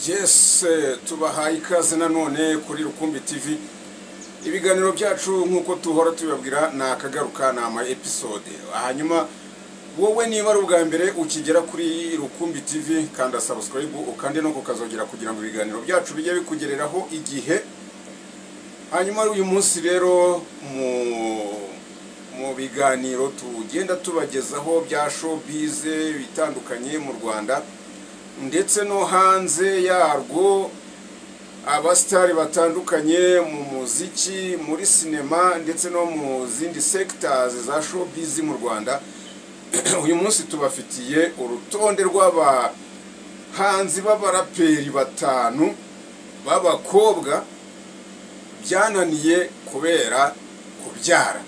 Yes, tubahaye ikaze nanone kuri Rukumbi TV. Ibiganiro byacu nk'uko tuhora tubibabwira ni akagaruka, ni ama episode. Hanyuma wowe niba ari ubwa mbere ukigera kuri Rukumbi TV, kanda subscribe, ukande no kukazogera kugira ngo ibiganiro byacu bijye bikugereraho igihe. Hanyuma uyu munsi rero mu biganiro tugenda tubagezaho bya showbiz bitandukanye mu Rwanda ndetse no hanze yarwo, abasitari batandukanye mu muziki, muri sinema ndetse no mu zindi sectors za showbiz mu Rwanda, uyu munsi tubafitiye urutonde rw'abahanzi b'abaraperi batanu b'abakobwa byananiye kubera kubyara.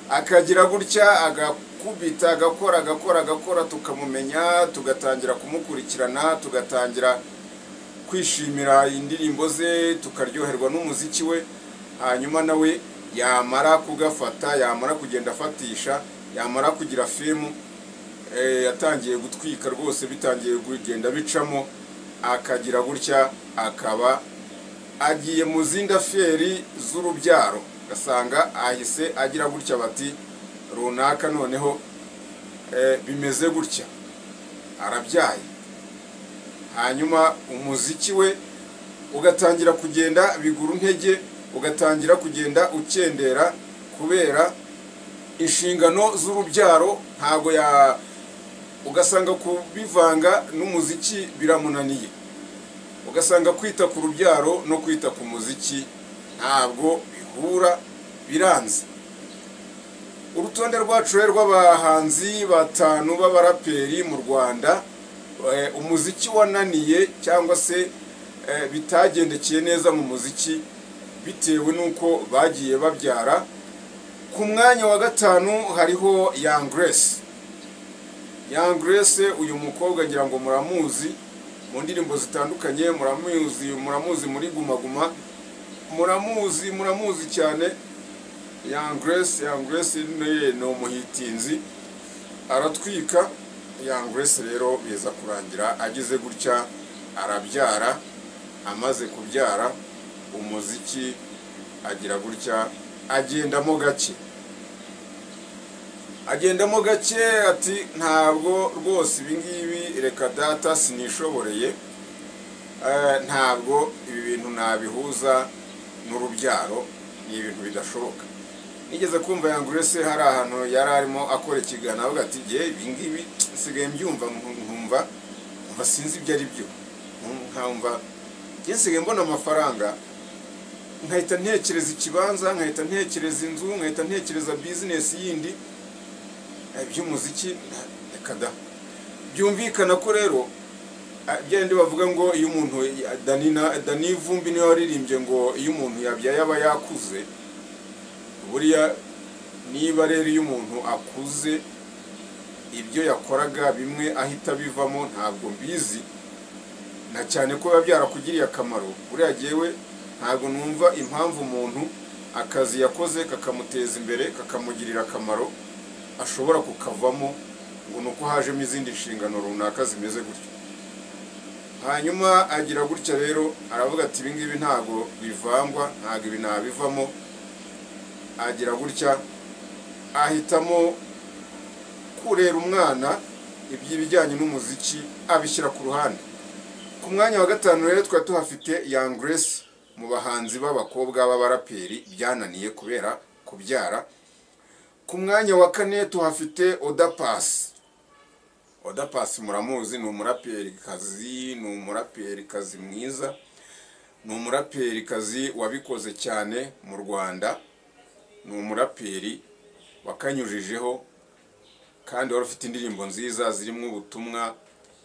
Akagira gutya agakubita, agakora, agakora, agakora, tukamumenya, tugatangira kumukurikirana, tugatangira kwishimira indirimbo ze, tukaryoherwa n'umuziki we. Hanyuma nawe yamara kugafata, yamara kugenda afatisha, yamara kugira fame, yatangiye gutwika rwose, bitangiye kugenda bicamo, akagira gutya akaba agiye mu zindi affaires z'urubyaro, ugasanga ahise agira gutya bati runaka noneho bimeze gutya, arabyaye. Hanyuma umuziki we ugatangira kugenda bigura intege, ugatangira kugenda ukendera kubera inshingano z'urubyaro. Ntago ya ugasanga kubivanga n'umuziki biramunaniye, ugasanga kwita ku rubyaro no kwita ku muziki ntabwo bihura, biranze. Urutonde rwacu rero rw'abahanzi batanu b'abaraperi mu Rwanda umuziki wananiye cyangwa se bitagendekeye neza mu muziki bitewe n'uko bagiye babyara. Ku mwanya wa gatanu hariho Young Grace. Young Grace, uyu mukobwa ngira ngo muramuzi mu ndirimbo zitandukanye, muramuzi, muramuzi muri Guma Guma, muramuzi, muramuzi cyane. Young Grace, Young Grace ni umuhitinzi, aratwika. Young Grace rero biza kurangira agize gutya arabyara. Amaze kubyara, umuziki agira gutya agendamo gake, agendamo gake, ati ntabwo rwose ibi ngibi, reka data, sinishoboreye, ntabwo ibi bintu nabihuza n'urubyaro, ni ibintu bidashoboka. Nigeze kumva Young Grace hari ahantu yari arimo akora ikiganiro avuga ati jye ibi ngibi nsigaye mbyumva nkumva nkumva sinzi ibyo ari byo, nkumva njye nsigaye mbona amafaranga nkahita ntekereza ikibanza, nkahita ntekereza inzu, nkahita ntekereza business yindi, iby'umuziki reka da. Byumvikana ko rero byandi bavuga ngo iyo umuntu, Dani na Dani Vumbi niwe waririmbye ngo iyo umuntu yabyaye aba yakuze. Buriya niba rero iyo umuntu akuze ibyo yakoraga bimwe ahita bivamo, ntabwo mbizi, na cyane ko biba byarakugiriye akamaro. Buriya jyewe ntabwo numva impamvu umuntu akazi yakoze kakamuteza imbere, kakamugirira akamaro, ashobora kukavamo ngo ni uko hajemo izindi nshingano runaka zimeze gutyo. Hanyuma agira gutya rero aravuga ati ibi ngibi ntabwo bivangwa, ntabwo ibi nabivamo. Agira gutya ahitamo kurera umwana, iby'ibijyanye n'umuziki abishyira ku ruhande. Ku mwanya wa gatanu rero twari tuhafite Young Grace mu bahanzi b'abakobwa b'abaraperi byananiye kubera kubyara. Ku mwanya wa kane tuhafite Oda Paccy. Oda Paccy muramuzi, ni umuraperikazi, ni umuraperikazi mwiza, ni umuraperikazi wabikoze cyane mu Rwanda, ni umuraperi wakanyujijeho kandi wari ufite indirimbo nziza zirimo ubutumwa.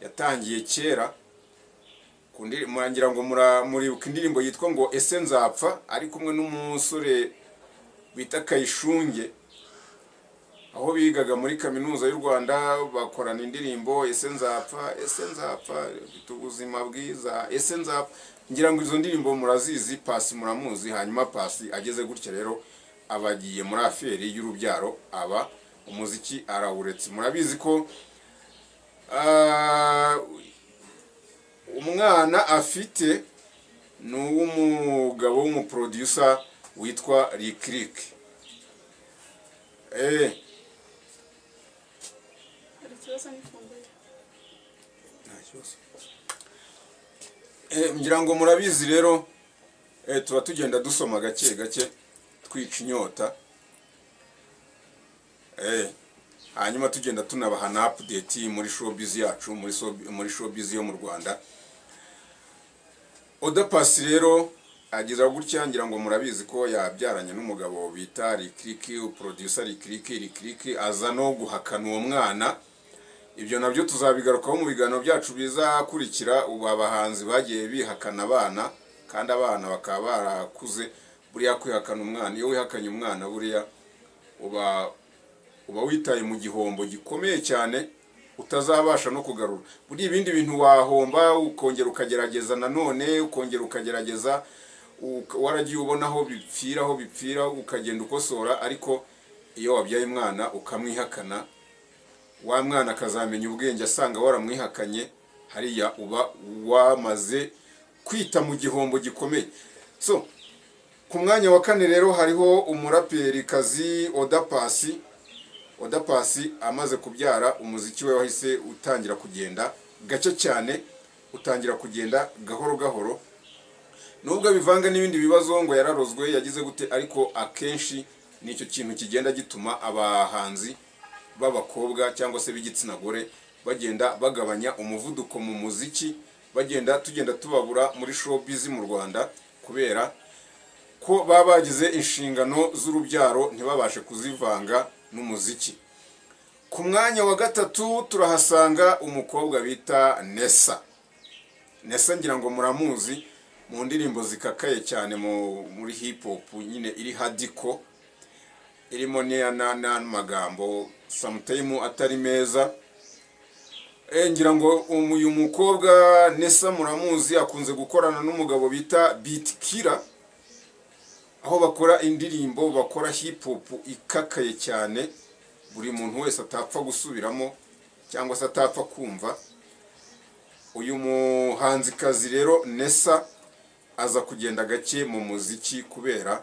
Yatangiye kera, murangira ngo muribuka indirimbo yitwa ngo Ese Nzapfa, ari kumwe n'umusore bita Kayishunge, aho bigaga muri Kaminuza y'u Rwanda, bakorana indirimbo Ese Nzapfa, Ese Nzapfa, mfite ubuzima bwiza, Ese Nzapfa. Ngira ngo izo ndirimbo murazizi. Paccy muramuzi. Hanyuma Paccy ageze gutya rero abagiye muri affaire y'urubyaro, aba umuziki arawuretse. Murabizi ko Umwana afite ni uw'umugabo w'umuproducer witwa Lick Lick. Hari ikibazo n'ifunguye. Nta kibazo. Ngira ngo murabizi rero, tuba tugenda dusoma gake gake twica inyota, hanyuma tugenda tunabaha na update muri showbiz yacu, muri showbiz yo mu Rwanda. Oda Paccy rero agiza gutya, ngira ngo murabizi ko yabyaranye n'umugabo bita Lick Lick, producer Lick Lick. Lick Lick aza no guhakana uwo mwana. Ibyo nabyo tuzabigarukaho mu biganiro byacu bizakurikira. Ubu abahanzi bagiye bihakana abana, kandi abana bakaba barakuze. Buriya kwihakana umwana, iyo wihakanye umwana, buriya uba witaye mu gihombo gikomeye cyane utazabasha no kugarura. Buriya ibindi bintu wahomba ukongera ukagerageza, nanone ukongera ukagerageza, waragiye ubona aho bipfira, aho bipfira, ukagenda ukosora. Ariko iyo wabyaye umwana ukamwihakana, wa mwana akazamenya ubwenge asanga waramwihakanye, hariya uba wamaze kwita mu gihombo gikomeye. So ku mwanya wa kane rero hariho umuraperikazi Oda Paccy. Oda Paccy amaze kubyara, umuziki we wahise utangira kugenda gake cyane, utangira kugenda gahoro gahoro, nubwo bivanga n'ibindi bibazo ngo yararozwe, yagize gute, ariko akenshi nicyo kintu kigenda gituma abahanzi b'abakobwa cyangwa se b'igitsina gore bagenda bagabanya umuvuduko mu muziki, bagenda tugenda tubabura muri showbiz mu Rwanda, kubera ko baba bagize inshingano z'urubyaro ntibabashe kuzivanga n'umuziki. Ku mwanya wa gatatu turahasanga umukobwa bita Nessa. Nessa ngira ngo muramuzi mu ndirimbo zikakaye cyane muri hip hop nyine iri hardcore, irimo n'amagambo sometime atari meza. Ngira ngo uyu mukobwa Nessa muramuzi, akunze gukorana n'umugabo bita Beat Killer, aho bakora indirimbo, bakora hip hop ikakaye cyane, buri muntu wese atapfa gusubiramo cyangwa se atapfa kumva. Uyu muhanzikazi rero Nessa aza kugenda gake mu muziki kubera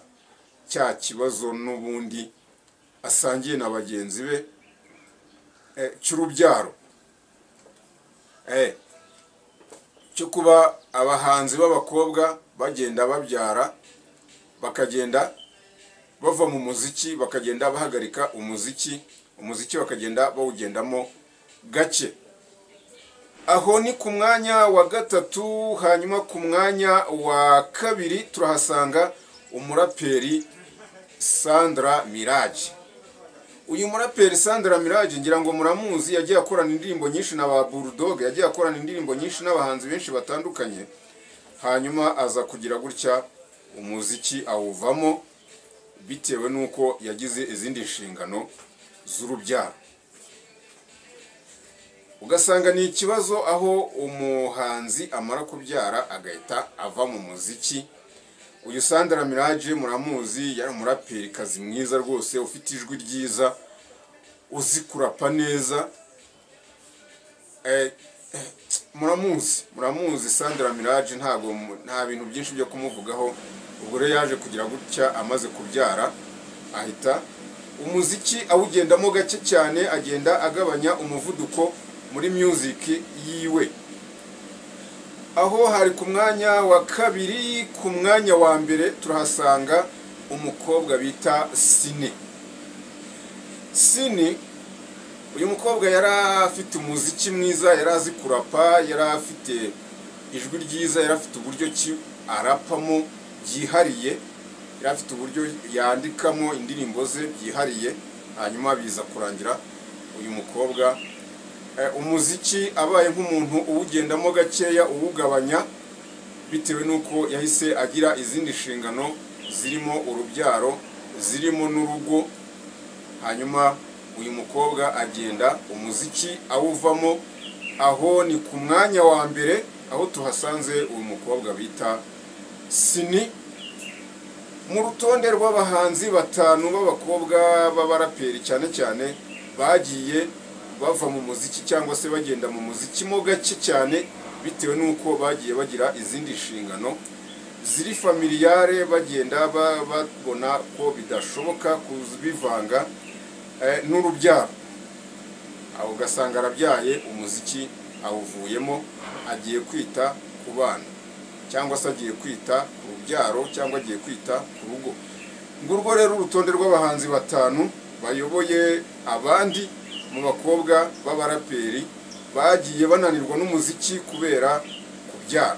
cya kibazo n'ubundi asangiye na bagenzi be, cy'urubyaro, cyo kuba abahanzi b'abakobwa bagenda babyara, bakagenda bava mu muziki, bakagenda bahagarika umuziki, umuziki bakagenda bawugendamo gake. Aho ni ku mwanya wa gatatu. Hanyuma ku mwanya wa kabiri turahasanga umuraperi Sandra Mirage. Uyu muraperi Sandra Mirage ngira ngo muramuzi, yagiye akorana indirimbo nyinshi na ba Bulldog, yagiye akorana indirimbo nyinshi n'abahanzi benshi batandukanye, hanyuma aza kugira gutya umuziki awuvamo bitewe n'uko yagize izindi nshingano z'urubyaro. Ugasanga ni ikibazo aho umuhanzi amara kubyara agahita ava mu muziki. Uyu Sandra Mirage muramuzi, yari umuraperikazi mwiza rwose, ufite ijwi ryiza, uzi kurapa neza. Muramuzi, muramuzi Sandra Mirage, ntago nta bintu byinshi byo kumuvugaho. Ubwo rero yaje kugira gutya amaze kubyara ahita umuziki awugendamo gake cyane, agenda agabanya umuvuduko muri music yiwe. Aho hari ku mwanya wa kabiri. Ku mwanya wa mbere turahasanga umukobwa bita Ciney. Ciney, uyu mukobwa yari afite umuziki mwiza, yari azi kurapa, yari afite ijwi ryiza, yari afite uburyo ki arapamo byihariye, yari afite uburyo yandikamo indirimbo ze byihariye. Hanyuma biza kurangira uyu mukobwa umuziki abaye nk'umuntu uwugendamo gakeya, uwugabanya, bitewe n'uko yahise agira izindi nshingano zirimo urubyaro, zirimo n'urugo. Hanyuma uyu mukobwa agenda umuziki awuvamo. Aho ni ku mwanya wa mbere, aho tuhasanze uyu mukobwa bita Ciney mu rutonde rw'abahanzi batanu b'abakobwa b'abaraperi cyane cyane bagiye bava mu muziki cyangwa se bagenda mu muziki mo gake cyane. bitewe n'uko bagiye bagira izindi nshingano ziri familiyare, bagenda babona ko bidashoboka kubivanga n'urubyaro. Aho ugasanga arabyaye, umuziki awuvuyemo, agiye kwita ku bana, cyangwa se agiye kwita ku rubyaro, cyangwa agiye kwita ku rugo. Ngurwo rero urutonde rw'abahanzi batanu bayoboye abandi mu bakobwa b'abaraperi bagiye bananirwa n'umuziki kubera kubyara.